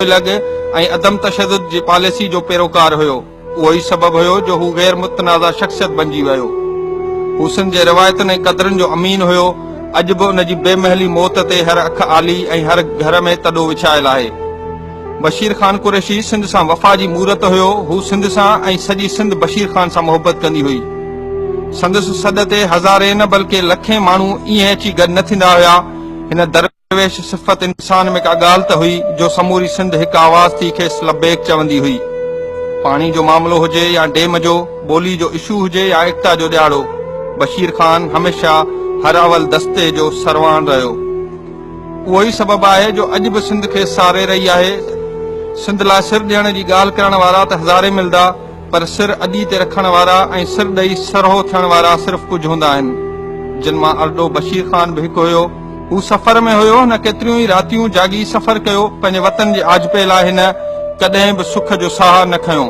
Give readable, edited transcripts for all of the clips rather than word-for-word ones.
لڳ ۽ عدم تشدد جي پاليسي جو پيروڪار هيو. اهو ئي سبب هيو جو هو غير متنازع شخصيت بنجي ويو. هو سنڌ جي روايتن ۽ قدرن جو امين هيو. اڄ به ان جي بي مهلي موت تي هر اک آلي ۽ هر گهر ۾ تڏو وڇايل آهي. بشير خان قريشي سنڌ سان وفا جي مورت هيو. هو سنڌ سان ۽ سڄي سنڌ بشير خان سان محبت ڪندي هئي. سندس سڏ تي هزارين نه بلڪه لکين ماڻهو ائين اچي گڏ نه ٿيندا هيا. هن در. درويش صفت انسان ۾ ڪا ڳالهه ته هئي جو سموري سنڌ هڪ آواز ٿي کيس لبيڪ چوندي هئي. پاڻي جو معاملو هجي يا ڊيم جو، ٻولي جو اشو هجي يا ايڪتا جو ڏهاڙو، بشير خان هميشه هر اول دستي جو سرواڻ رهيو. اهو ئي سبب آهي جو اڄ به سنڌ کيس ساري رهي آهي. سنڌ لاء سر ڏيڻ جي ڳالهه ڪرڻ وارا ته هزارين ملدا، پر سر اڏي تي رکڻ وارا ۽ سر ڏئي سرهو ٿيڻ وارا صرف ڪجهه هوندا آهن، جن مان ارڏو بشير خان به هڪ هيو. هو سفر ۾ هيو، هن ڪيتريون ئي راتيون جاڳي سفر ڪيو، پنهنجي وطن جي آجپي لاء هن ڪڏهن به سک جو ساهه نه کنيو.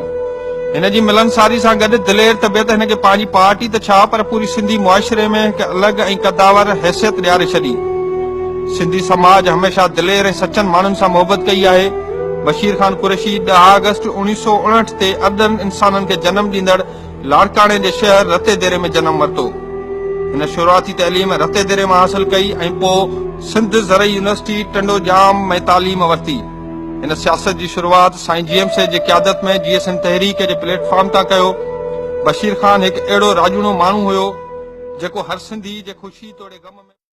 هن جي ملنساري سان گڏ دلير طبيعت هن کي پنهنجي پارٽي ته ڇا پر پوري سنڌي معاشري ۾ هڪ الڳ ۽ قدآور حيثيت ڏياري ڇڏي. سنڌي سماج هميشه دلير ۽ سچن ماڻهن سان محبت ڪئي آهي. بشير خان قريشي 10 آگسٽ 1959 تي ارڙهن انسانن کي جنم ڏيندڙ لاڙڪاڻي جي شهر رتي ديري ۾ جنم ورتو. هن شروعاتي تعليم رتي ديري مان حاصل ڪئي ۽ پوء سنڌ زرعي يونيورسٽي ٽنڊو ڄام ۾ تعليم ورتي. هن سياست جي شروعات سائين جي ايم سيد جي قيادت ۾ جي ايس ايم تحريڪ جي پليٽ فارم تان ڪيو. بشير خان هڪ اهڙو راڄوڻو ماڻهو هيو، جيڪو هر سنڌي جي خوشي توڙي غم ۾.